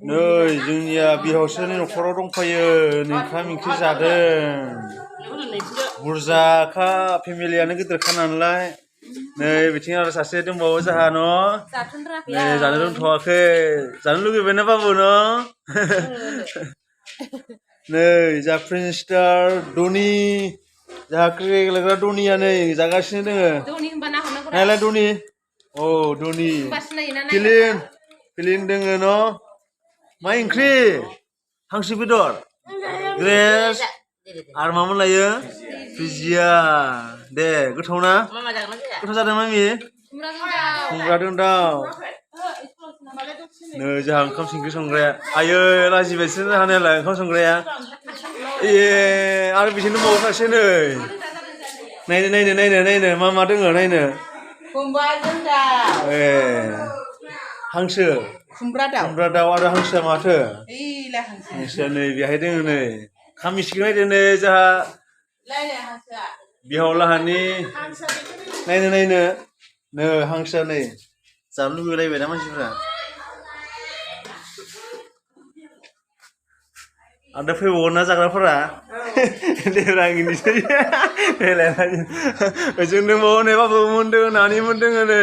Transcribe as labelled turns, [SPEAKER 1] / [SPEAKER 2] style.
[SPEAKER 1] नै जोंनिया बिहावस्रिनि न'खराव दंफायो ओंखाम ओंख्रि जादों बुरजाखा फेमिलियानो गिदिरखा नालाय नै बिथिं आरो सासे दंबावो जोंहा न' नै जानो रोंथ'वाखै जानो लुगैबायना बाबु न' नै जा प्रिन्स स्टार धनि जोंहा क्रिकेट गेलेग्रा धनिया नै जागासिनो दोङो नायलाय धनि औ धनि फिलिं दोङो न' मा ओंख्रि हांसो बेदर ग्रेस आरो मामोन लायो भुजिया दे गोथाव ना गोथाव जादों मामि खुमब्राजों दाउ नै जोंहा ओंखाम सिंख्रि संग्राया आयै लाजिबायसो हानायालाय ओंखाम संग्राया ए आरो बिदिनो दंबावो सासे नै नायनो मा दोङो नायनो ए हांसो खुमब्रा दाउ आरो हांसोआ माथो हांसोआ नै बेहाय दोङो नै खामिसिखौ नायदो नै जोंहा बिहाव लाहानि नायनो नै हांसोआ नै जानो लुगैलायबायना मानसिफ्रा आरो फैबावगोन ना जाग्राफोरा ओजों दंबावो नै बाबु मोनदों नानि मोनदों नै